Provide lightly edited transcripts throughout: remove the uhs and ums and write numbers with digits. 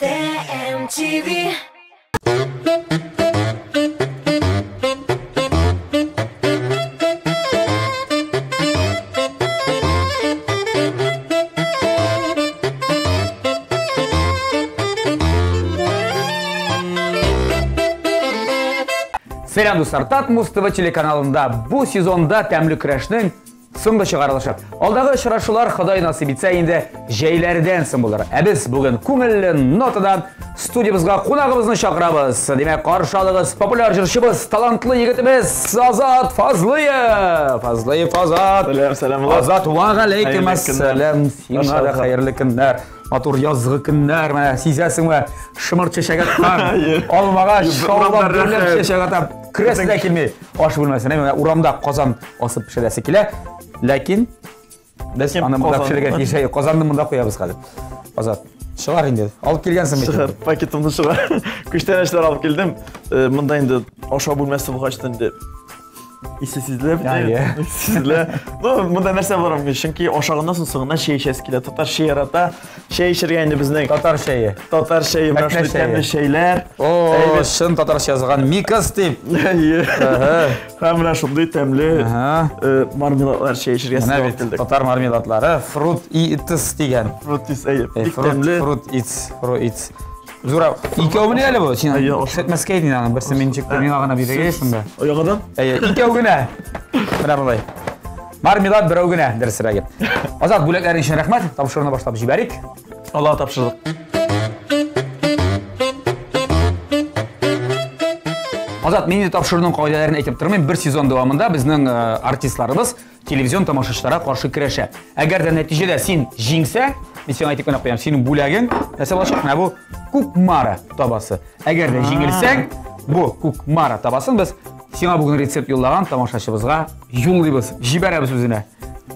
TMTV. Сәлам, дуслар! Татмус ТВ телеканалында бу сезонда тәмле көрәшнең соңгы чыгарылышы. Алдагы очрашулар Ходай насыйп итсә инде җәйләрдән соң булыр. Ә без бүген күңелле нотадан студиябызга кунагыбызны чакырабыз. Димәк, каршы алыгыз популяр җырчыбыз, талантлы егетебез Азат Фазлыев. Фазлыев Азат. Сәлам, сәлам. Азат, ва галәйкем Хәерле көннәр. әссәлам. Сиңа да хәерле көннәр. Матур язгы көннәр, менә сизәсеңме? Шымыр чәчәк аткан. Алмагач шаулап Урамда гөрләп рәхәт. чәчәк ата. Керәсе дә килми. Аш бүлмәсенә менә урамда казан асып пешерәсе килә. Ләкин без Ләкин аны монда казан- пешерергә тиеш. Казанны монда куябыз хәзер. Азат, чыгар инде. Алып килгәнсең бит. Чыгар, пакетымны чыгар. Күчтәнәчләр алып килдем. Монда инде ашау бүлмәсе булгач та инде исе сизелә бит. Әйе. Сизелә. Ну, монда нәрсә бар мөмкин? Чөнки ашаганнан соң соңыннан чәй эчәсе килә. Татар чәй ярата. Чәй эчәргә инде безнең Татар чәе. татар чәе, менә Мәкнә шундый чәе. тәмле чәйләр. О, Әйбәт. чын татарча язган Микас дип. Әйе. Һәм менә шундый тәмле Аһа. мармеладлар чәй эчәргә Менә сезгә алып бит килдек. татар мармеладлары Fruit Eats дигән. Фрут ис, әйе. Бик Fruit, тәмле. Fruit Eats, Fruit Eats. Зура, икәү генә әле бу. Син Әйе, аш- күрсәтмәскә идең аны. Берсе мин чыкты, миңа гына бирергә шунда. Яңадан? Әйе, икәү генә. Менә болай. Мармелад берәү генә, дөресрәге. Азат, бүләкләрең өчен рәхмәт. Тапшыруны башлап җибәрик. Аллаһ тапшырдык. Азат, мин инде тапшыруның кагыйдәләрен әйтеп тормыйм. Бер сезон дәвамында безнең артистларыбыз телевизион тамашачыларга каршы көрәшә. Әгәр дә нәтиҗәдә син җиңсә, мин сиңа әйтеп кенә куям, синең бүләгең нәрсә булачак? Менә бу Кукмара табасы. Әгәр дә җиңелсәң, бу Кукмара табасын без сиңа бүген рецепт юллаган тамашачыбызга юллыйбыз, җибәрәбез үзенә.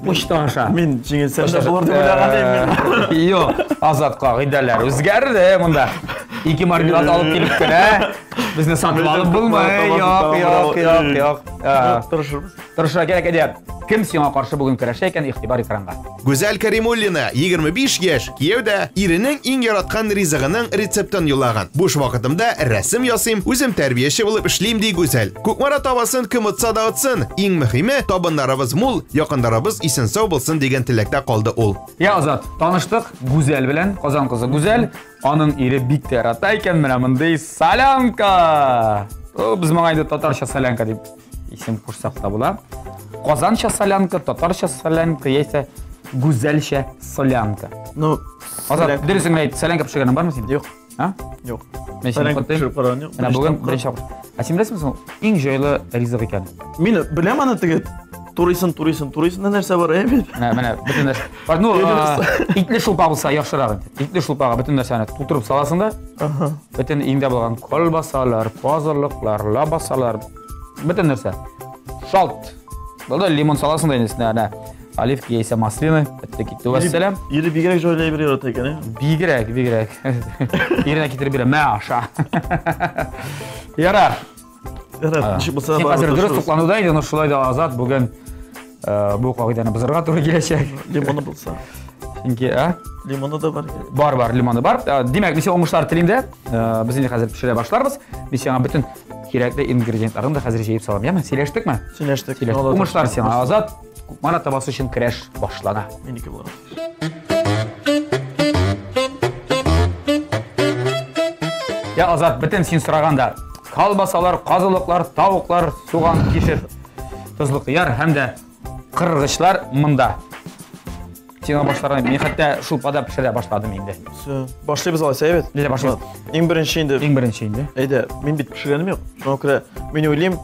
Почта аша. Мин җиңелсәм дә булыр дип уйлаган идем мин. Юк, Азат кагыйдәләр үзгәрде монда. Ике мармелад алып килеп кенә безне сатып алып булмый. Юк, юк, юк, юк. Тырышырбыз. Тырышырга кирәк иде. Кем сиңа каршы бүген көрәшә икән, игътибар экранга. Гүзәл Каримуллина, 25 яшь, кияүдә, иренең иң яраткан ризыгының рецептын юллаган. Буш вакытымда рәсем ясыйм, үзем тәрбияче булып эшлим, ди Гүзәл. Кукмара табасын кем отса да отсын. Иң мөһиме, табыннарыбыз мул, якыннарыбыз исән сау булсын дигән теләктә калды ул. Я, Азат, таныштык Гүзәл белән, Казан кызы Гүзәл. Аның ире бик тә ярата икән менә мондый солянка. О, без моңа инде татарча солянка дип исем кушсак та була. Казанча солянка, татарча солянка, яисә гүзәлчә солянка. Ну, Азат, дөресен генә әйт, солянка пешергәнең бармы синең? Юк. А? Юк. Мин сине Солянка котлыйм. пешереп караган юк. Менә бүген беренче тапкыр. Ә син беләсеңме соң, иң җайлы ризык икән? Мин беләм аны теге турыйсын, турыйсын, турыйсын да нәрсә бар, әй бит. Менә, менә бөтен нәрсә. Бар, ну, итле шулпа булса яхшырак инде. Итле шулпага бөтен нәрсәне тутырып саласың да, бөтен иңдә булган колбасалар, казылыклар, лабасалар, бөтен нәрсә. Шалт. Булды, лимон саласың да инде өстенә, әнә оливки яисә маслины, бетте китте, вәссәлам. Ире бигрәк җайлы әйбер ярата икән, әй. Бигрәк, бигрәк. Иренә китереп бирә, мә аша. Ярар. Ярар, ничек булса да Син барыбер хәзер дөрес тырышырбыз. туклануда идең, но шулай да Азат бүген бу кагыйдәне бозарга туры киләчәк. Лимоны булса. Чөнки, а? Лимоны да бар. Бар, бар, лимоны бар. Димәк, мин сиңа уңышлар телим дә. Без инде хәзер пешерә башларбыз. Мин сиңа бөтен кирәкле ингредиентларны да хәзер җыеп салам, яме? Сөйләштекме? Сөйләштек. Сөйләштек. Уңышлар сиңа, Азат. Кукмара табасы өчен көрәш башлана. Минеке булыр. Я, Азат, бөтен син сораганда колбасалар, казылыклар, тавыклар, суган, кишер, тозлы кыяр һәм дә кыргычлар монда. Сиңа башларга мин хәтта шулпада пешерә башладым инде. Всё. Башлыйбыз алайса, әйбәт? Әйдә, башлыйбыз. Иң беренче инде. Иң беренче инде. Әйдә, мин бит пешергәнем юк. Шуңа күрә мин уйлыйм,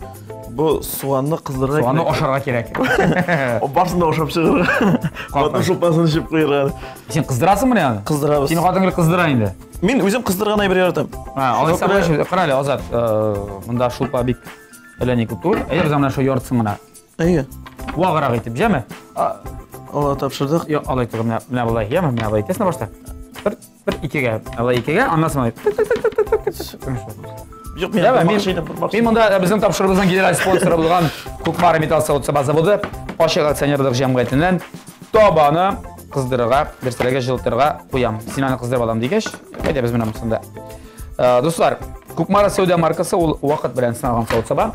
бу суганны кыздырырга Суганны кирәк. ашарга кирәк. О, барысын да ашап чыгарга. Хатын шулпасын эчеп куярга. Син кыздырасыңмы ни аны? Кыздырабыз. Синең хатын гел кыздыра инде. Мин үзем кыздырган әйбер яратам. Ha, алайса Шуңа күрә- болай, кара әле, Азат, монда шулпа бик әллә ни күп түгел. Әйдә без менә шул яртысын гына Әйе. ваграк итеп, җәме? Алла тапшырдык. Юк, алай түгел, менә, менә болай, яме, менә болай итәсең башта. Бер, бер икегә, алай икегә, аннан соң алай. Тык, тык, тык, тык, тык, тык, тык. Юк, мин Яме, мин, бормакчы идем, бормакчы. мин монда безнең тапшыруыбызның генераль спонсоры булган Кукмара металл савыт-саба заводы ачык акционерлык җәмгыятеннән табаны кыздырырга, берсәргә җылытырга куям. Син аны кыздырып алам дигәч, әйдә без менә монсында. Дуслар, Кукмара сәүдә маркасы ул вакыт белән сыналган савыт-саба.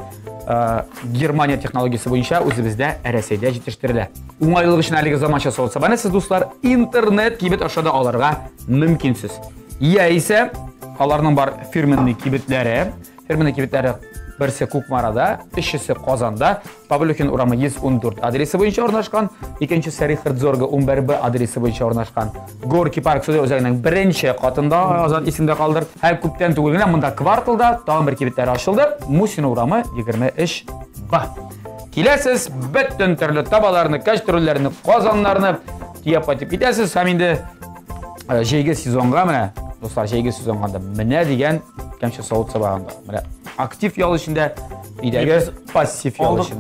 Германия технологиясе буенча үзебездә Рәсәйдә җитештерелә. Уңайлылык өчен әлеге заманча савыт-сабаны сез, дуслар, интернет кибет аша да алырга мөмкинсез. Яисә аларның бар фирменный кибетләре. Фирменный кибетләре берсе Кукмарада, өчесе Казанда, Павлюхин урамы 114 адресы буенча урнашкан, икенчесе Рихард Зорга 11Б адресы буенча урнашкан. Горки парк сәүдә үзәгенең беренче катында, Азат исемдә калдыр. Һәм күптән түгел генә монда кварталда тагын бер кибетләре ачылды. Мусин урамы 23Б. Киләсез, бөтен төрле табаларны, кәчтрүлләрне, казаннарны төяп кайтып китәсез һәм инде җәйге сезонга менә, дуслар, җәйге сезонга да менә дигән кәмче савыт сабагында. Менә актив ял эчендә, өйдәге пассив ял өчен.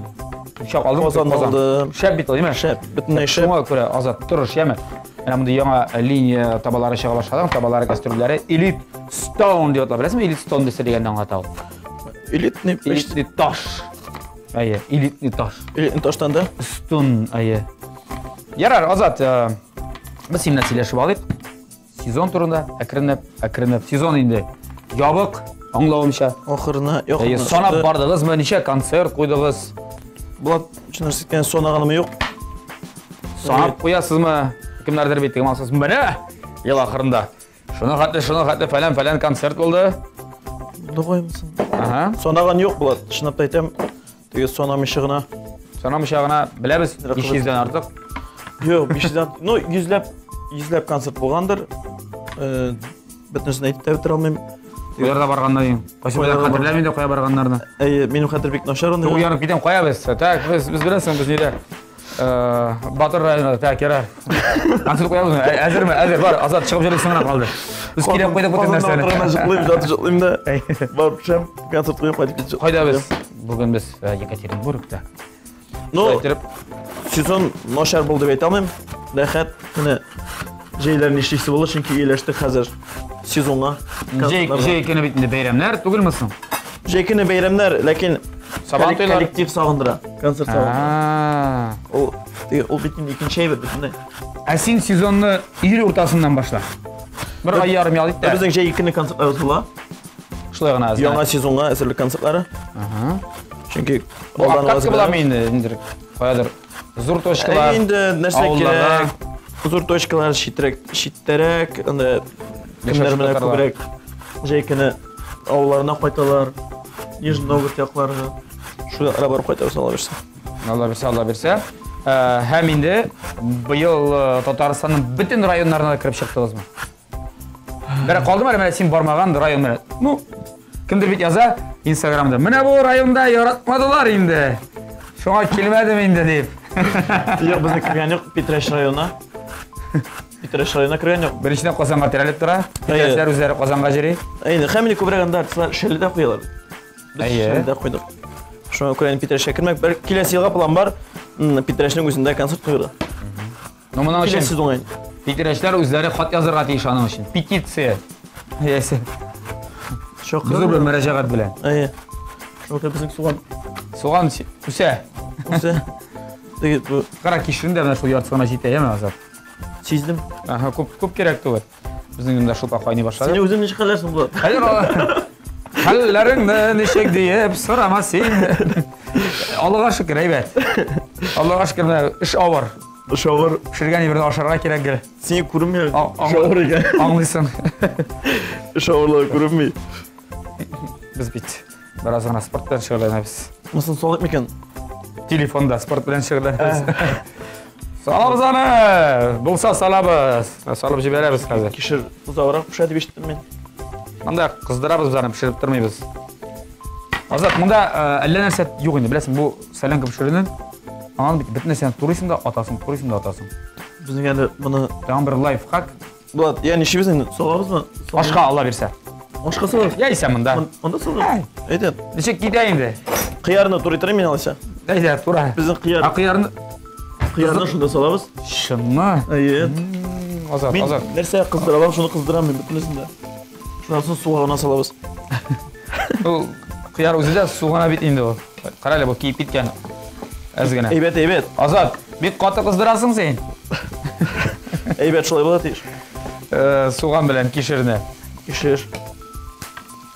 Шәп алдым. Казан алдым. Шәп бит, димме? Шәп, бөтенләй шәп. Шуңа күрә Азат тырыш, яме. Менә монда яңа линия табалары чыга башлады. Табалары, кастрюльләре Elite Stone дип атала. Беләсеңме, Elite Stone дисә дигәнне аңлата ул. Элитный, Элитный таш. Әйе, элитный таш. Элитный таштан да? Stone, әйе. Ярар, Азат, без синнән сөйләшеп алыйк. Сезон турында әкренләп, әкренләп. Сезон инде ябык, аңлавымча. Ахырына, якынлашты. Әйе, санап бардыгызмы, ничә концерт куйдыгыз? Булат, чын нәрсә санаганым юк. Санап куясызмы? Кемнәрдер бит теге махсус. Менә ел ахырында. Шуны хәтле, шуны хәтле фәлән-фәлән концерт булды. Дугаймысың? Ага. Санаган юк, Булат, чынлап та әйтәм. Теге санамыйча гына. Санамыйча гына беләбез, 500дән артык. Юк, 500дән, ну, йөзләп, йөзләп концерт булгандыр. Бөтенесен әйтеп тә бетерә алмыйм. Кайларда барганнар инде? Кайсы белән хәтерләмим дә кая барганнарны. Әйе, минем хәтер бик начар анда. Уянып китәм, кая без? Так, без без беләсең, без нидә? Батыр районында, так, ярар. Концерт куябызмы? Әзерме? Әзер, бар, Азат чыгып йөрисең генә калды. Без килеп куйдык бөтен нәрсәне. Казанда җыклыйм, жатып җыклыйм да. Барып төшәм, концерт куеп кайтып китеп. Кайда без? Бүген без Екатеринбургта. Ну, сезон начар булды дип әйтә алмыйм. Рәхәт, менә җәйләр нишлисе булыр, чөнки ияләштек хәзер сезонга. Җәй, җәй көне бит инде бәйрәмнәр түгелме соң? Җәй көне бәйрәмнәр, ләкин Сабан туйлар. Коллектив сагындыра, концерт сагындыра. Ул, ул бит инде икенче әйбер бөтенләй. Ә син сезонны июль уртасыннан башла. Бер ай ярым ял ит тә. Безнең җәй көне концертлар була. Шулай гына. Яңа сезонга әзерлек концертлары. Чөнки Бу обкатка буламы инде, инде каядыр зур точкалар. Инде нәрсә кирәк? Зур точкалар читрәк, читтәрәк, анда кемнәр менә күбрәк җәй көне авылларына кайталар. Нижний Новгород якларына. Шул якларга барып кайтабыз, Алла бирсә. Алла бирсә, Алла бирсә. Һәм инде быел Татарстанның бөтен районнарына да кереп чыктыгызмы? Бер калдымы әле менә син бармаган район менә. Ну, кемдер бит яза Инстаграмда. Менә бу районда яратмадылар инде. Шуңа килмәдем инде дип. Юк, безне кергән юк Питрәч районына. Питрәч районына кергән юк. Беренчедән Казанга терәлеп тора. Питрәчләр үзләре Казанга йөри. Әйе, һәм инде күбрәк анда артистлар Шәледә куялар. Без Шәледә куйдык. Шуңа күрә инде Питрәчкә кермәк. Бер киләсе елга план бар. Питрәчнең үзендә концерт куярга. Ну, моның өчен Киләсе уңай. Питрәчләр үзләре хат язырга тиеш аның өчен. Петиция. Ясе. Чакыру. Зур бер мөрәҗәгать белән. Әйе. Шуңа безнең суган. Суган үсә. Үсә. Теге бу. Кара кишерен дә менә шул яртысы гына җитә, яме, Азат? Сиздем. Ага, күп күп кирәк түгел. Безнең монда шулпа кайный башлады. Син үзең ничек хәлләрсең бу? Хәер, хәлләреңне ничек диеп сорама син. Аллага шөкер, әйбәт. Аллага шөкер, менә эш авыр. Эш авыр. Пешергән әйберне ашарга кирәк гел. Сине күренми. Эш авыр икән. Аңлыйсың. Эш авырлыгы күренми. Без бит бераз гына спорт белән шөгыльләнәбез. Монысын салыйк микән? Телефонда спорт белән шөгыльләнәбез. Салабыз аны! Булса салабыз. Салып җибәрәбез хәзер. Кишер озаграк пешә дип ишеттем мин. Монда кыздырабыз без аны, пешереп тормыйбыз. Азат, монда әллә нәрсә юк инде, беләсең, бу солянка пешерүнең анан бит бөтен нәрсәне турыйсың да атасың, турыйсың да атасың. Безнең әле моны тагын бер лайфхак. Булат, я нишлибез инде? Салабызмы? Ашка Алла бирсә. Ашка салабыз. Яисә монда. Монда салабыз. Әйдә. Ничек китә инде? Кыярны турый торыйм мин алайса. Әйдә, тура. Безнең кыяр. Ә кыярны Кыярны шунда салабыз. Чынмы? Әйе. Азат, Мин азат. нәрсә кыздыра алам, шуны кыздырам мин бөтенесен дә. Шуннан соң суга гына салабыз. Ул кыяр үзе дә су гына бит инде ул. Кара әле, бу киеп киткән. Әз генә. Әйбәт, әйбәт. Азат, бик каты кыздырасың син. Әйбәт шулай була тиеш. Суган белән кишерне. Кишер.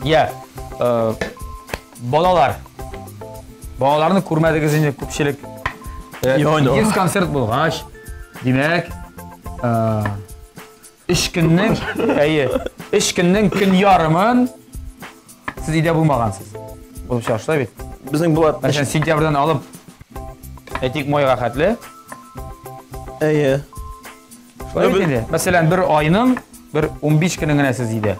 Я, балалар. Балаларны күрмәдегез инде күпчелек. 100 концерт булгач, димәк, өч көннең, әйе, өч көннең көн ярымын сез өйдә булмагансыз. Булып чыга шулай бит. Безнең була. Мәсәлән, сентябрьдән алып әйтик майга хәтле. Әйе. Шулай бит инде. Мәсәлән, бер айның бер 15 көне генә сез өйдә.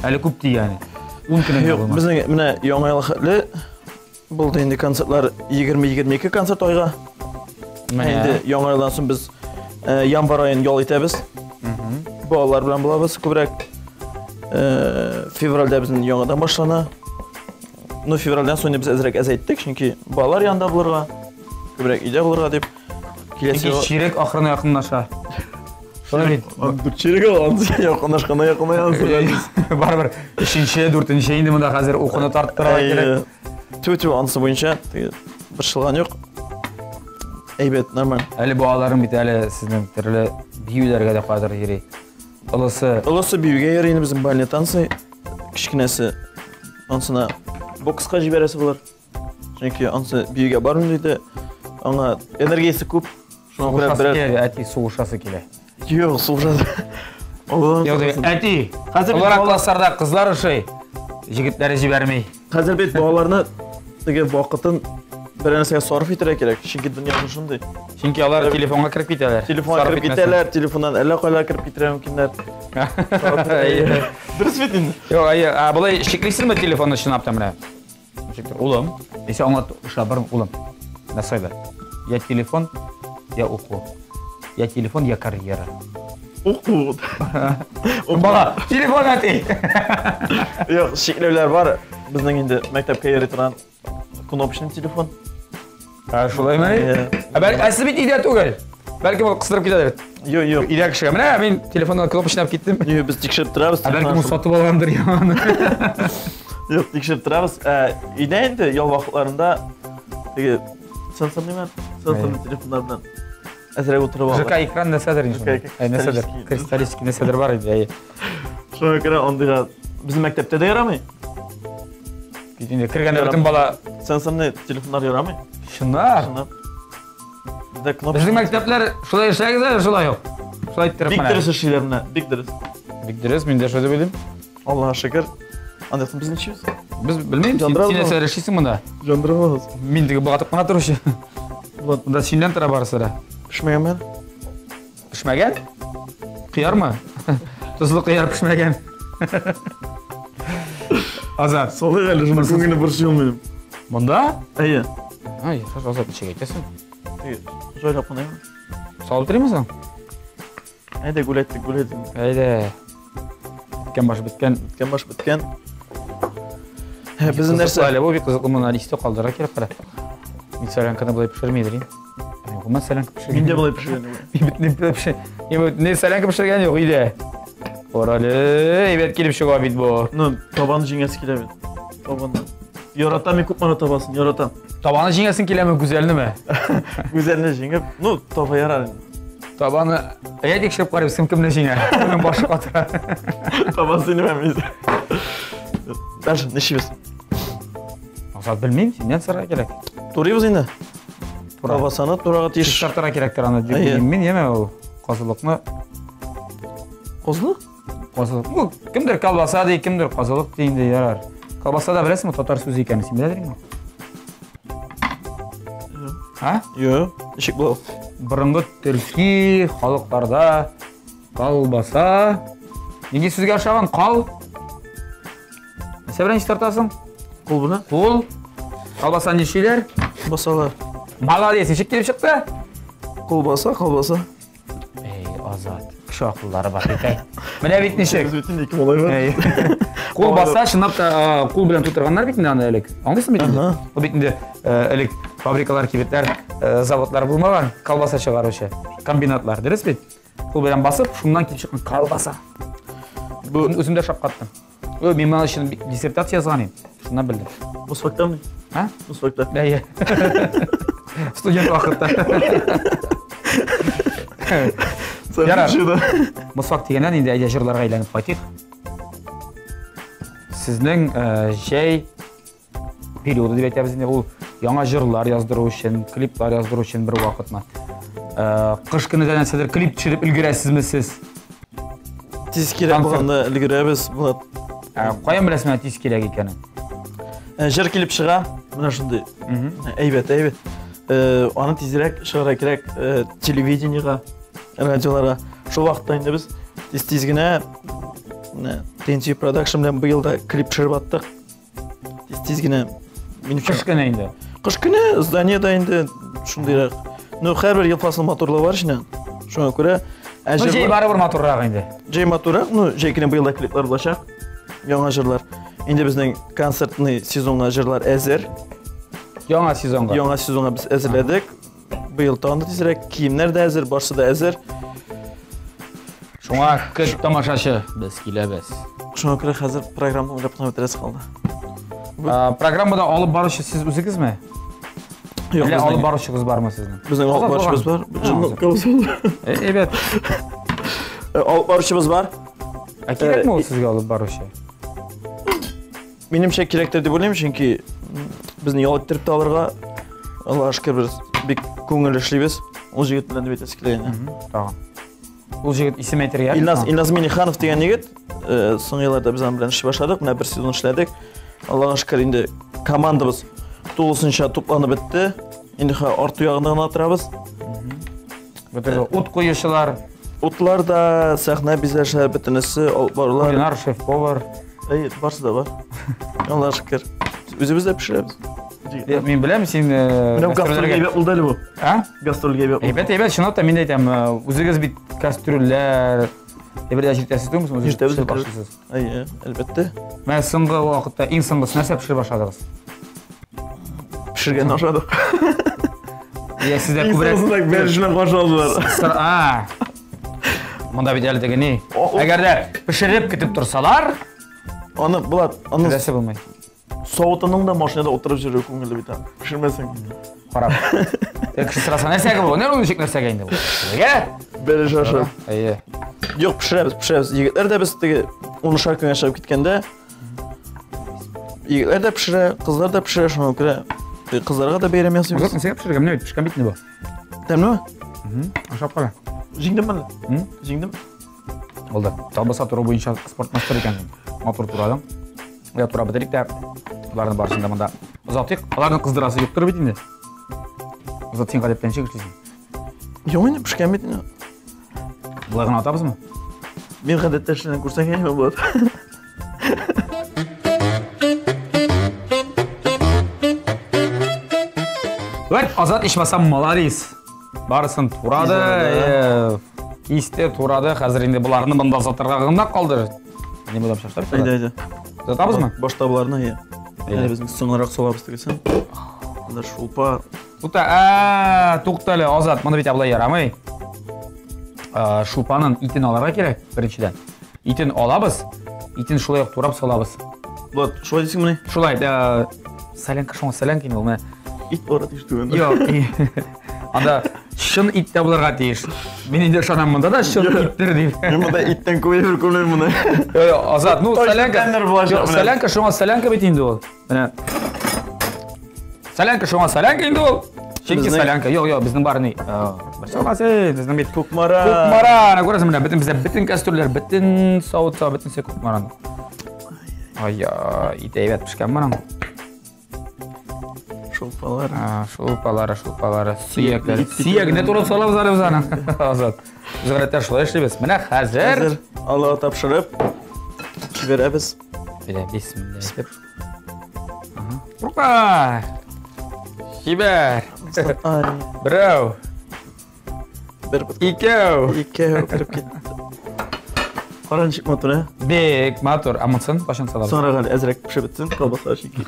Әле күп дигәне. 10 көне Юк, безнең менә яңа ел хәтле булды инде концертлар 20-22 концерт айга. Менә инде яңа елдан соң без январь аен ял итәбез. Балалар белән булабыз күбрәк. Февральдә безнең яңадан башлана. Ну, февральдән соң без әзрәк әзәйттек, чөнки балалар янында булырга, күбрәк өйдә булырга дип. Киләсе чирек ахырына якынлаша. Шулай бит. Дүрт чирек алган, якынлашканда якынаябыз. Барыбер өченче, дүртенче инде монда хәзер укуны тарттырырга кирәк. Тү-тү, анысы буенча борчылган юк. Әйбәт, нормаль. Әле балаларың бит әле сезнең төрле биюләргә дә кадәр йөри. Олысы. Олысы биюгә йөри инде безнең бальный танцы. Кечкенәсе ансына бокска җибәрәсе булыр. Чөнки ансы биюгә бармый диде. Аңа энергиясе күп. Шуңа күрә берәр килә, әти сугышасы килә. Юк, сугышасы. Юк, әти. Хәзер олырак классларда кызлар ошый. Җегетләре җибәрми. Хәзер бит балаларны теге вакытын бер нәрсәгә сарыф итәргә кирәк. Чөнки дөнья шундый. Чөнки алар телефонга кереп китәләр. Телефонга кереп китәләр, телефоннан әллә кайлар кереп китәргә мөмкиннәр. Дөрес бит инде. Юк, әйе, ә болай чиклисеңме телефонны чынлап та менә? Ничектер, улым, дисә аңлат, эшләп барым, улым. Нәрсә Я телефон, я уку. Я телефон, я карьера. Уку. Бала, телефон әти. Юк, чикләүләр бар. Безнең инде мәктәпкә йөри торган кнопочный телефон. Ә, шулаймы? Ә, бәл, ә сез бит өйдә түгел. Бәлки ул кыстырып китәдер. Юк, юк. Өйдә кешегә. Менә мин телефоннан кнопочный алып киттем. Юк, без тикшереп торабыз. Ә бәлки ул сатып алгандыр яңаны. Юк, тикшереп торабыз. Ә, өйдә инде ял вакытларында теге сенсорный сенсорный телефоннар белән әзрәк утырып алып. ЖК экран нәрсәдер инде. Әй, нәрсәдер? Кристаллический нәрсәдер бар иде, әйе. Шуңа күрә андыйга безнең мәктәптә дә ярамый. Бит инде кергәндә бөтен бала сенсорный телефоннар ярамый. Чынлап? Чынлап. Бездә кнопка. Безнең мәктәпләр шулай эшләгез әле, шулай ук. Шулай иттереп Бик дөрес эшлиләр менә, бик дөрес. Бик дөрес, мин дә шулай дип уйлыйм. Аллаһка шөкер. Анда без ничек? Без белмим, син нәрсә эшлисең монда? Жандырабыз. Мин теге багатып кына торучы. Монда синнән тора барысы да. Пешмәгән мен. Пешмәгән? Кыярмы? Тозлы кыяр пешмәгән. Азат. Солай әле, шуны күңелне борчыйм минем. Монда? Әйе. Ай, шаш Азат ничек әйтәсең? Теге, җайлап кына. Салып торыймы соң? Әйдә, гүләттек, гүләттек. Әйдә. Беткән баш беткән. Беткән баш беткән. Безнең нәрсә? Әле бу бик кызыклы, моны истә калдырырга кирәк, кара. Мин солянканы болай пешермидер инде. Мин гомумән солянка пешергән. Мин дә болай пешергән юк. Мин бит не пешер. Мин бит не солянка пешергән юк өйдә. Карале, әйбәт килеп чыга бит бу. Ну, табаны җиңәсе килә бит. Табаны. Яратам мин Кукмара табасын, яратам. Табаны җиңәсең киләме, Гүзәлнеме? Гүзәлне җиңеп, ну, таба ярар инде. Табаны әйә тикшереп карыйбыз, кем кемне җиңә. Кемнең башы катыра. Табан синеме мин. Дальше ничебез? Азат белмим, синнән сорарга кирәк. Турыйбыз инде. Колбасаны турарга тиеш. Чистартырга кирәктер аны дип уйлыйм мин, яме ул казылыкны. Казылык? Казылык. Ну, кемдер колбаса ди, кемдер казылык ди инде, ярар. Колбаса да беләсеңме, татар сүзе икәнен син беләдерме? А? Юк, ничек була? Борынгы төрки халыкларда колбаса нинди сүзгә охшаган? Кал. Нәрсә белән чистартасың? Кул белән. Кул. Колбаса нишиләр? Басалар. Молодец, ничек килеп чыкты? Колбаса, колбаса. Эй, Азат, кеше акыллары бар бит, әй. Менә бит ничек. Без бит инде ике малай бар. Кул баса, чынлап та кул белән тутырганнар бит инде аны элек. Аңлыйсың бит инде? Ул бит инде элек фабрикалар, кибетләр, заводлар булмаган, колбаса чыгаручы комбинатлар, дөрес бит? Кул белән басып, шуннан килеп чыккан колбаса. Бу үзем дә шаккаттым. Ой, мин моның өчен диссертация язган идем. Шуннан белдем. Мусфактамы? А? Мусфакта. Әйе. Студент вакытта. Ярар. Мисвак дигәннән инде әйдә җырларга әйләнеп кайтыйк. Сезнең җәй периоды дип әйтәбез инде ул яңа җырлар яздыру өчен, клиплар яздыру өчен бер вакытмы? Кыш көне дә нәрсәдер клип төшереп өлгерәсезме сез? Тиз кирәк булганда өлгерәбез, Булат. Каян беләсең менә тиз кирәк икәнен? Җыр килеп чыга, менә шундый. Әйбәт, әйбәт. Аны тизрәк чыгарга кирәк телевидениега, радиоларга. Шул вакытта инде без тиз-тиз генә TNT Production белән быел да клип төшереп аттык. Тиз-тиз генә. Минемчә. Кыш көне инде. Кыш көне зданиедә инде шундыйрак. Ну, һәрбер ел фасыл матурлыгы бар эченә. Шуңа күрә ә ну, җәй барыбер матуррак инде. Җәй матуррак, ну, җәй көне быел да клиплар булачак. Яңа җырлар. Инде безнең концертный сезонга җырлар әзер. Яңа сезонга. Яңа сезонга без әзерләдек. Быел тагын да тизрәк, киемнәр дә әзер, барсы да әзер. Шуңа көт тамашачы, без киләбез. Шуңа күрә хәзер программа уйлап кына бетерәсе калды. Программада алып баручы сез үзегезме? Юк, Әллә алып баручыгыз бармы сезнең? Безнең алып баручыбыз бар. Әйбәт. Алып баручыбыз бар. Ә кирәкме ул сезгә алып баручы? Минемчә кирәктер дип уйлыйм, чөнки безне ял иттереп тә алырга, Аллаһка шөкер, без бик күңел эшлибез. Ул җегет белән дип әйтәсе килә инде. Тагын. Ул җегет исем әйтергә. Илназ, Илназ Миниханов дигән егет, соңгы елларда без аның белән эшли башладык, менә бер сезон эшләдек. Аллаһка шөкер, инде командабыз тулысынча тупланып бетте. Инде хәзер арты ягында гына торабыз. Бөтен ут куючылар. Утлар да, сәхнә бизәшләр, бөтенесе алып барулар. Кулинар, шеф-повар. Әй, барсы да бар. Аллаһка шөкер. Үзебез дә пешерәбез. Мин беләм, син Менә гастрольгә әйбәт булды әле бу. А? Гастрольгә әйбәт. Әйбәт, әйбәт, чынлап та мин дә әйтәм, үзегез бит кастрюльләр, әйберләр җитәсез түгелме? Үзегез пешереп ашыйсыз. Әйе, әлбәттә. Менә соңгы вакытта иң соңгысы нәрсә пешереп ашадыгыз? Пешергән ашадык. Я сездә күбрәк Иң бәлешне каршы алдылар. А. Монда бит әле теге ни? Әгәр дә пешереп көтеп торсалар, аны Булат, аны нәрсә булмый. Савытының да машинада утырып йөрү күңелле бит. Пешермәсәң. Карап. Кеше сораса нәрсәгә бу? Нәрсә ул ничек нәрсәгә инде бу? Нигә? Бәлеш ашап. Әйе. Юк, пешерәбез, пешерәбез. Егетләр дә без теге унышар көнгә чыгып киткәндә егетләр дә пешерә, кызлар да пешерә, шуңа күрә кызларга да бәйрәм ясыйбыз. Азат, нәрсәгә пешергән? Менә бит пешкән бит инде бу. Тәмлеме? Ашап кара. Җиңдем әллә? Җиңдем. Булды. Табыса туры буенча спорт мастер икәнсең. Матур турадың. Я тура бетерик тә, боларны барысын да монда озатыйк. Аларны кыздырасы юктыр бит инде. Азат, син гадәттә ничек эшлисең? Юк инде, пешкән бит инде. Болай гына атабызмы? Мин гадәттә эшләгән күрсәң әйбәт булыр. Вәт, Азат ичмасам молодец. Барысын турады, кисте, турады. Хәзер инде боларны монда сатырга гына калды. Не будем шаштап. Әйдә, әйдә. Сатабызмы? Башта боларны, иә. Әле безнең соңрак салабыз дигәсен. Анда шулпа. Тукта, ә, тукта әле, Азат, моны бит абылай ярамый. Шулпаның итен алырга кирәк, беренчедән. Итен алабыз, итен шулай ук турап салабыз. Булат, шулай дисеңмени? Шулай, солянка шуңа солянка инде ул, менә. Ит булырга тиеш түгел. Юк. Анда чын ит тә булырга тиеш. Мин инде ышанам монда да чын иттер дип. Мин монда иттән күп әйбер күрмим моны. Юк, Азат, ну солянка. Солянка шуңа солянка бит инде ул. Менә. Солянка шуңа солянка инде ул. Чөнки солянка. Юк, юк, безнең бар ни. Борчылма син, безнең бит Кукмара. Кукмара, әнә күрәсең менә бөтен бездә бөтен кастрюльләр, бөтен савыт-саба, бөтенесе Кукмараның. Ай, ит әйбәт пешкән моның. Шулпалар. Шулпалары, шулпалары, сөякләр. Сөягенә турап салабыз әле без аны. Азат. Без гадәттә шулай эшлибез. Менә хәзер. Хәзер Аллага тапшырып җибәрәбез. Менә бисмилла әйтеп. Опа! Җибәр. Берәү. Бер бот. Икәү. Икәү кереп китте. Кара ничек матур, ә? Бик матур. Ә монысын кайчан салабыз? Соңрак әле әзрәк пешеп бетсен, колбаса чөнки.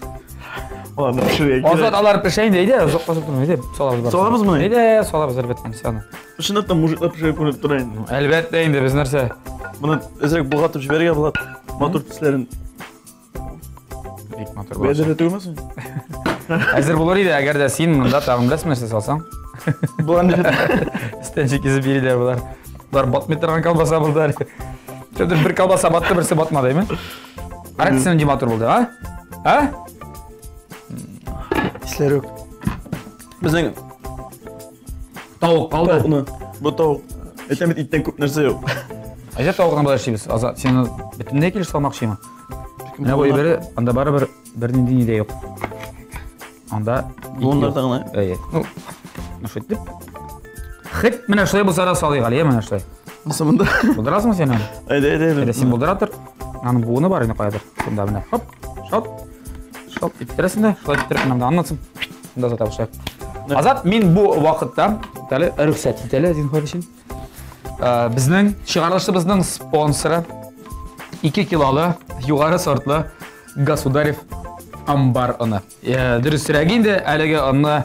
Аларны пешерергә кирәк. Азат, алар пешә инде, әйдә, озак басып тормый, әйдә, салабыз барысын. Салабызмы? Әйдә, салабыз, әлбәттә, инде аны. Чынлап та мужиклар пешереп күренеп тора инде. Әлбәттә инде, без нәрсә? Моны әзрәк болгатып җибәрергә була. Матур төсләрен. Бик матур Бу әзер дә түгелме соң? Әзер булыр иде, әгәр дә син монда тагын беләсеңме нәрсә салсаң? Болар Өстән чик кисеп бирделәр болар. Болар батмый торган колбаса булды әле. Шөдер бер колбаса батты, берсе батмады, әйме? Кара төсе нинди матур булды, а? А? Исләр юк. Безнең тавык калды. Тавыкны. Бу тавык. Әйтәм бит, иттән күп нәрсә юк. Әйдә тавыкны болай эшлибез. Азат, син бөтенләй килеш салмакчымы? Менә бу әйбере, анда барыбер бернинди ни дә юк. Анда буыннарда гына. Әйе. Ну, ну шулай итеп. Хет менә шулай булса да салыйк әле, менә шулай. Нәрсә монда? Булдырасыңмы син аны? Әйдә, әйдә, әйдә. Син булдыра тор. Аның буыны бар инде каядыр. Шунда менә. Хоп, шалт. Шалт иттерәсең дә, шулай иттереп менә монда аннан Монда зат алышак. Азат, мин бу вакытта, әле рөхсәт ит әле, зинһар өчен. Безнең чыгарылышыбызның спонсоры 2 килолы югары сортлы Государев амбар оны. Дөресрәге инде әлеге онны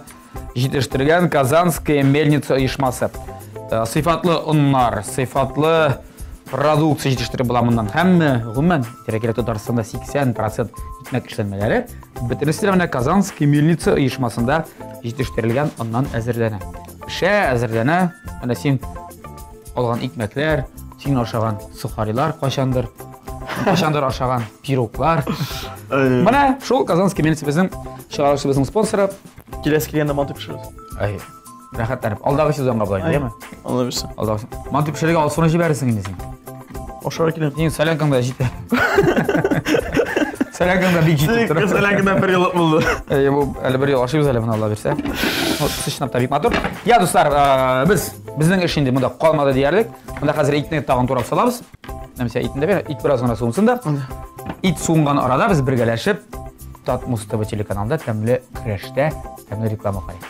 җитештергән Казанская мельница оешмасы. Сыйфатлы оннар, сыйфатлы продукция җитештереп була моннан. Һәм гомумән, кирәк Татарстанда 80% икмәк эшләнмәләре бөтенесе дә менә Казанская мельница оешмасында җитештерелгән оннан әзерләнә. Пешә, әзерләнә. Менә син алган икмәкләр, син ашаган сухарилар кайчандыр, кайчандыр ашаган пироглар. Менә шул Казанский мельница безнең чыгарылышыбызның спонсоры. Киләсе килгәндә манты пешерәбез. Әй, рәхәтләнеп. Алдагы сезонга болай, әйеме? Алла бирсә. Алдагы. Манты пешерергә Алсуны җибәрерсең инде син. Ашарга киләм. Синең солянкаң да җитә. Солянкаң да бик җитеп тора. Солянкадан бер ел булды. Әйе, бу әле бер ел ашыйбыз әле моны Алла бирсә. Чынлап та бик матур. Я, дуслар, без безнең эш инде монда калмады диярлек. Монда хәзер итне тагын турап салабыз. Нәрсә итне дә бир, ит бераз гына суынсын да. Ит суынган арада без бергәләшеп Татмус ТВ телеканалында тәмле көрәштә тәмле реклама карыйк.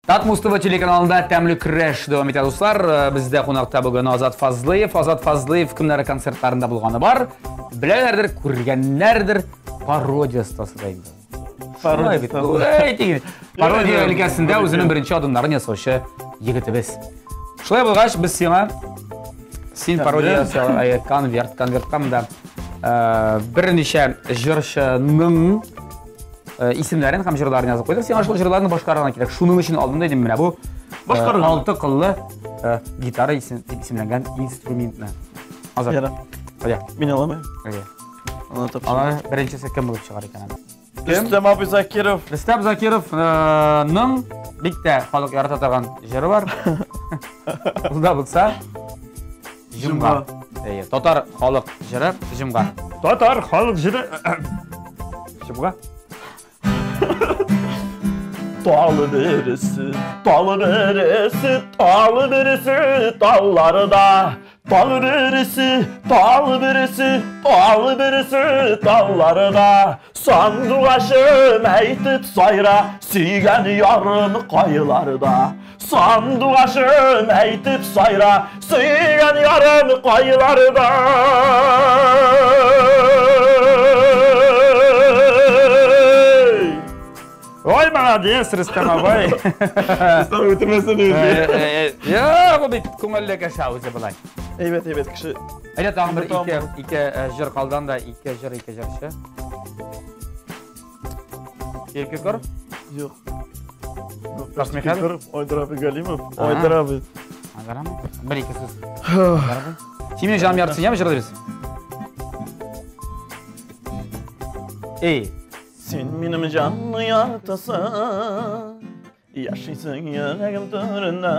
Татмус ТВ телеканалында тәмле көрәш дәвам итә, дуслар. Бездә кунакта бүген Азат Фазлыев. Азат Фазлыев кемнәр концертларында булганы бар? Беләләрдер, күргәннәрдер. Пародия остасы да инде. Пародия. Пародия өлкәсендә үзенең беренче адымнарын ясаучы егетебез. Шулай булгач, без сиңа син пародия ясау, конверт, конвертка монда берничә җырчының исемнәрен һәм җырларын язып куйдык. Сиңа шул җырларны башкарырга кирәк. Шуның өчен алдым дидем менә бу башкарырга. Алты кыллы гитара дип исемләнгән инструментны. Азат. Яра. Кая? Мин аламын. Кая? Аны тапшыр. Алар беренчесе кем булып чыгар икән аны? Рөстәм абый Закиров. Рөстәм Закировның бик тә халык ярата торган җыры бар. Ул да булса Җомга. Әйе, татар халык җыры Җомга. Татар халык җыры Җомга. Талы бересе, талы бересе, талы бересе, талларда. Тал бересе, тал бересе, тал бересе, талларда. Сандугачым әйтеп сайра, сөйгән ярым кайларда. Сандугачым әйтеп сайра, сөйгән ярым кайларда. Ой, молодец, Рөстәм абый. Рөстәм үтермәсен үзе. Юк, ул бит күңелле кеше үзе болай. Әйбәт, әйбәт кеше. Әйдә тагын бер ике, ике җыр калдан да, ике җыр, ике җырчы. Киркекор? Юк. Стас Михайлов? Айдар абый Галимов. Айдар абый. Айдар абый? Бер ике сүз. Син минем җаным яртысын, яме җырлыйбыз? Эй, Син минем җанны яртысың, Яшисең йөрәгем түрендә,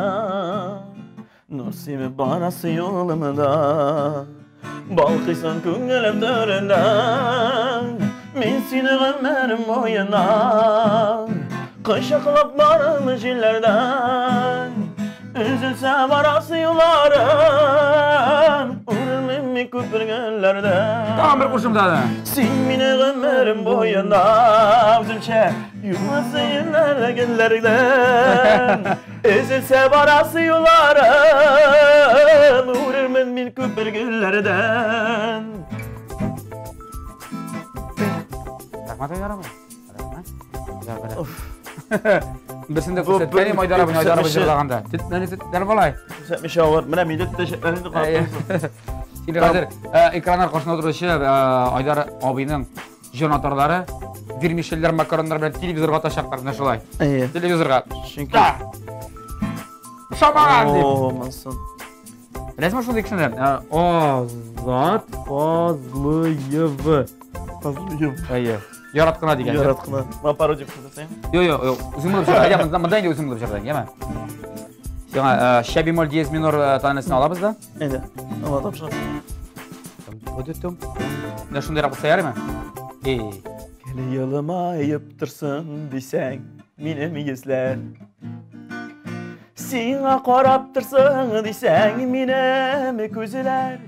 Нур сибеп барасы юлымда, Балкыйсың күңелем түрендә. Мин сине гомерем буена Кочаклап барам җилләрдән. Өзелсә барасы юлларым, Үрелмим мин күпер гөлләрдән. Тагын бер кушымтаны. Син мине гомерем буена үземчә юасы еллар гөлләрдән. Өзелсә барасы юлларым, Үрермен мин күпер гөлләрдән. Рәхмәт, Айдар абый. Берсен дә күрсәткән Айдар абый, Айдар абый җырлаганда. Тетмәне тетләр болай. Күрсәтмичә авыр. Менә мине тетәчәкләр инде карап торасың. Син хәзер экраннар каршында утыручы Айдар абыйның җанатарлары вермишельләр, макароннар белән телевизорга атачаклар менә шулай. Әйе. Телевизорга. Чөнки Ошамаган дип. О, монсын. Беләсеңме шундый кешене? Азат Фазлыев. Фазлыев. Әйе. Ярат кына дигән. Ярат кына. Мына пародия күрсәтсәң. Юк, юк, юк. Үзең булып җырла. Әйдә, монда монда инде үзең булып җырла, яме. Сиңа ша бемоль диез минор тональностен алабыз да. Әйдә. Аңа тапшырам. Тум. Менә шундыйрак булса ярыймы? Эй. Гел елмаеп торсын дисәң, минем йөзләр. Сиңа карап торсын дисәң, минем күзләр.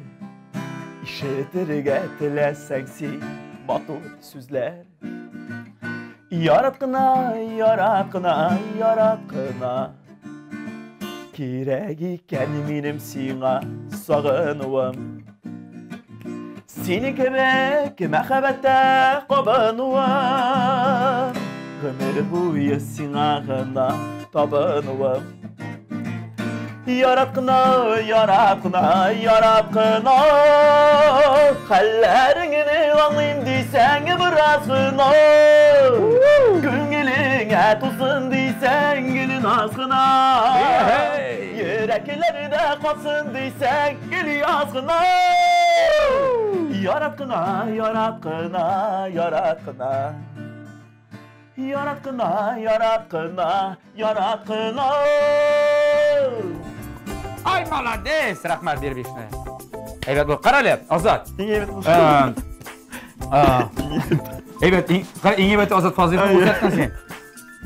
Ишетергә теләсәң син матур сүзләр. Ярат кына, ярат кына, ярат кына. Кирәк икән минем сиңа сагынуым. Синең кебек мәхәббәттә кабынуым. Гомер буе сиңа гына табынуым. Ярат кына, ярат кына, ярат кына. Хәлләреңне аңлыйм дисәң бераз гына. Күңелеңә тулсын дисәң гел наз кына. Йөрәкләрдә калсын дисәң гел яз гына. Ярат кына, ярат кына, ярат кына. Ярат кына, ярат кына, ярат кына. Ай, молодец! Рәхмәт бир бишне. Әйбәт бул. Кара әле, Азат. Иң әйбәт булсын. Әйбәт, кара, иң әйбәт Азат Фазлыевны күрсәттең син.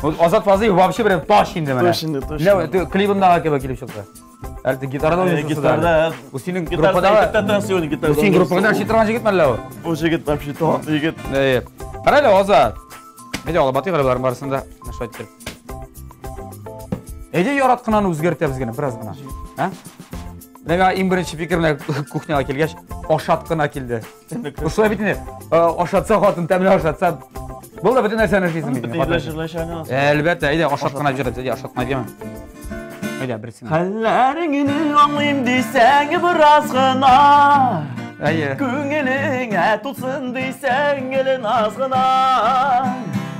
Ул Азат Фазлыев вообще прям таш инде менә. Таш инде, таш. Менә клибындагы кебек килеп чыкты. Әле гитарада уйныйсың. Гитарда. Бу синең группада. Гитарда. Бу синең группада эшли торган җегет мәллә ул? Бу җегет вообще талантлы егет. Әйе. Кара әле, Азат. Әйдә, алып атыйк әле боларның барысын да. Менә шулай итеп. Әйдә, ярат кынаны үзгәртәбез генә, бераз гына. Ә? Менә миңа иң беренче фикер менә кухняга килгәч, ашат кына килде. Шулай бит инде. Ашатса хатын, тәмле ашатса, булды, бөтен нәрсәне эшлисең бит инде. Бөтен Әлбәттә, әйдә, ашат кына җырат, әйдә, ашат кына дияме. Әйдә, берсен. Хәлләреңне аңлыйм дисәң бераз гына. Әйе. Күңелеңә тулсын дисәң гел наз гына.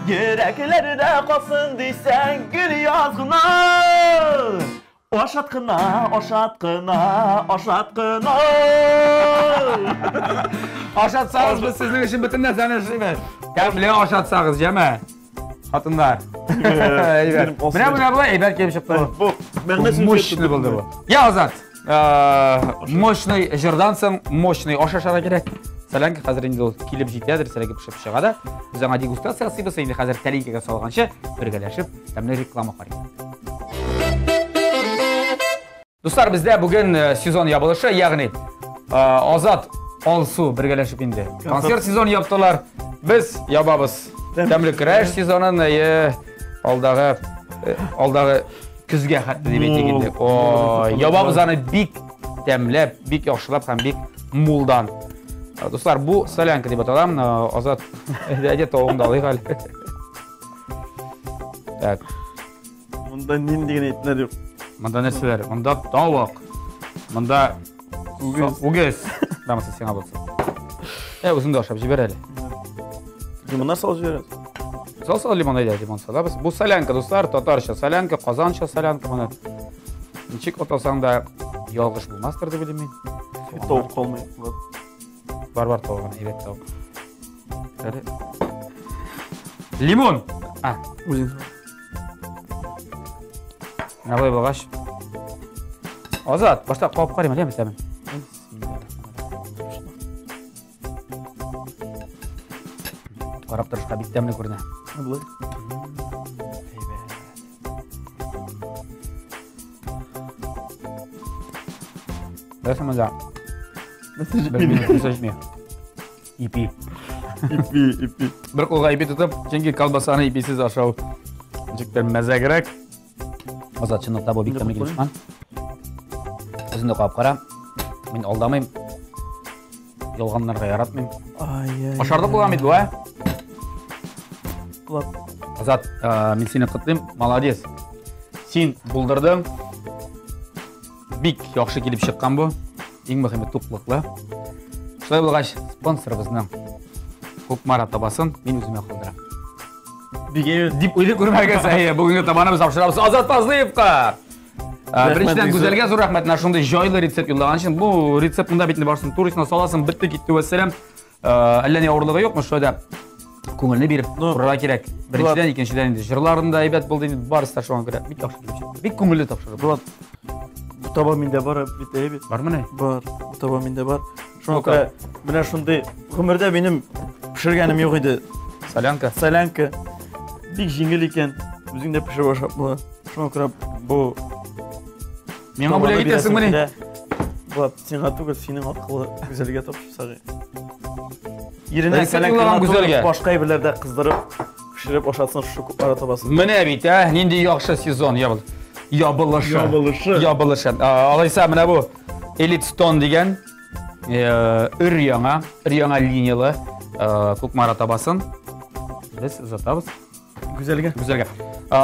Йөрәкләрдә калсын дисәң гел яз гына. Ашат кына, ашат кына, ашат кына. Ашатсагыз, без сезнең өчен бөтен нәрсәне эшлибез. Тәмле ашатсагыз, яме. Хатыннар. Әйбәт. Менә менә болай әйбәт килеп чыкты. Бу мәгънәсен Мощный булды бу. Я, Азат. Мощный җырдан соң мощный аш ашарга кирәк. Солянка хәзер инде ул килеп җитәдер, солянка пешеп чыга да. Без аңа дегустация ясыйбыз, инде хәзер тәлинкәгә салганчы бергәләшеп тәмле реклама карыйк. Дуслар, бездә бүген сезон ябылышы, ягъни Азат, Алсу бергәләшеп инде. Концерт сезон яптылар. Без ябабыз. Тәмле көрәш сезонын, әйе, алдагы алдагы көзгә хәтле дип әйтик инде. Ой, ябабыз аны бик тәмләп, бик яхшылап һәм бик мулдан. Дуслар, бу солянка дип атала. Азат, әйдә тавыгыңды алыйк әле. Так. Монда нинди генә итләр юк. Монда нәрсәләр? Монда тавык. Монда үгез. Үгез. Дамысы сиңа булсын. Үзең дә ашап җибәр әле. Лимоннар салып җибәрәбез. Сал сал лимон әйдә, лимон салабыз. Бу солянка, дуслар, татарча солянка, казанча солянка моны. Ничек атасаң да ялгыш булмастыр дип уйлыйм мин. Тавык калмый. Бар бар тавык, әйбәт тавык. Әле. Лимон. А, үзең. Менә болай булгач. Азат, башта кабып карыйм әле, тәмен. Карап торышка бик тәмле күренә. Болай. Әйбәт. Беләсең монда. Бер минут җитми. Ипи. Ипи, ипи. Бер кулга ипи тотып, чөнки колбасаны иписез ашау ничектер мәзәгрәк. Азат, чынлыкта бу бик тәмле килеп чыккан. Үзең дә кабып кара. Мин алдамыйм. Ялганнарга яратмыйм. Ай-яй. Ашарлык булган бит бу, ә? Булат. Азат, мин сине котлыйм. Молодец. Син булдырдың. Бик яхшы килеп чыккан бу. Иң мөһиме туклыклы. Шулай булгач, спонсорыбызның Кукмара табасын мин үземә калдырам. Бик әйбәт. Дип уйлый күрмәгез, әйе, бүгенге табаны без тапшырабыз Азат Фазлыевка. Беренчедән, Гүзәлгә зур рәхмәт, менә шундый җайлы рецепт юллаган өчен. Бу рецепт монда бит инде барысын турысына саласың, бетте китте, вәссәлам. Әллә ни авырлыгы юк, шулай да күңелне биреп торырга кирәк. Беренчедән, икенчедән инде җырларын да әйбәт булды инде, барысы да шуңа күрә бик яхшы килеп чыкты. Бик күңелле тапшыру. Булат, бу таба миндә бар бит, әйе бит? Бармыни? Бар, бу таба миндә бар. Шуңа күрә менә шундый гомердә минем пешергәнем юк иде. Солянка. Солянка. Бик җиңел икән. Үзең дә пешереп ашап була. Шуңа күрә бу Миңа бүләк итәсеңмени? Булат, сиңа түгел, синең аркылы Гүзәлгә тапшырсак. Иренә солянка Гүзәлгә. Башка әйберләрдә кыздырып, пешереп ашатсын шушы Кукмара табасын. Менә бит, ә, нинди яхшы сезон ябыл. Ябылышы. Ябылышы. Ябылышы. Алайса, менә бу Elite Stone дигән өр яңа, өр яңа линиялы Кукмара табасын без озатабыз. Гүзәлгә. Гүзәлгә.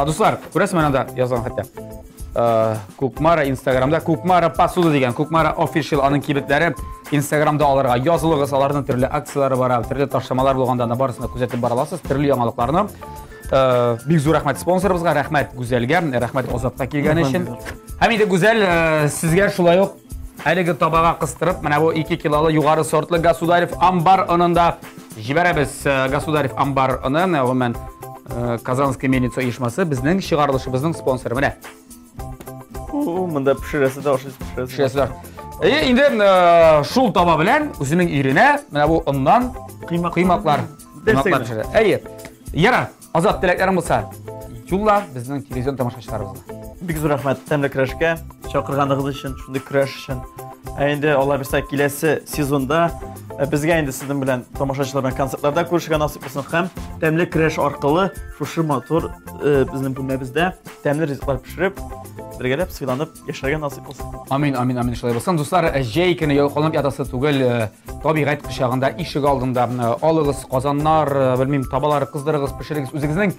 Дуслар, күрәсезме анда язган хәтта. Кукмара Инстаграмда Кукмара посуда дигән Кукмара official аның кибетләре Инстаграмда аларга язылыгыз, аларның төрле акцияләре бара, төрле ташламалар булганда анда барысын да күзәтеп бара аласыз, төрле яңалыкларны. Бик зур рәхмәт спонсорыбызга, рәхмәт Гүзәлгә, рәхмәт Азатка килгән өчен. Һәм инде Гүзәл, сезгә шулай ук әлеге табага кыстырып, менә бу 2 килолы югары сортлы Государев амбар онында җибәрәбез. Государев амбар оны, гомумән, Казанская мельница оешмасы безнең чыгарылышыбызның спонсоры. Менә. Монда пешерәсе дә ашыйсы пешерәсе. Пешерәсе дә. Әйе, инде шул таба белән үзенең иренә менә бу оннан кыймаклар, кыймаклар пешерә. Әйе. Ярар. Азат, теләкләрең булса, юлла безнең телевизион тамашачыларыбызга. Бик зур рәхмәт тәмле көрәшкә чакырганыгыз өчен, шундый көрәш өчен. Ә инде Алла бирсә, киләсе сезонда безгә инде сезнең белән тамашачылар белән концертларда күрешергә насыйп булсын һәм тәмле көрәш аркылы шушы матур безнең бүлмәбездә тәмле ризыклар пешереп, бергәләп сыйланып яшәргә насыйп булсын. Амин, амин, амин, шулай булсын. Дуслар, җәй көне ялкаланып ятасы түгел, табигать кочагында, ишек алдында алыгыз казаннар, белмим, табалар кыздырыгыз, пешерегез, үзегезнең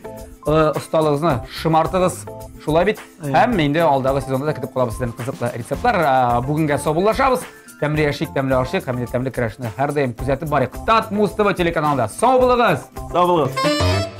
осталыгызны шомартыгыз. Шулай бит? Һәм инде алдагы сезонда да көтеп калабыз сездән кызыклы рецептлар. Бүгенгә саубуллашабыз. Тәмле яшик, тәмле ашыйк һәм инде тәмле көрәшне һәрдаим күзәтеп барыйк. Татмуз ТВ телеканалында. Сау булыгыз! Сау булыгыз!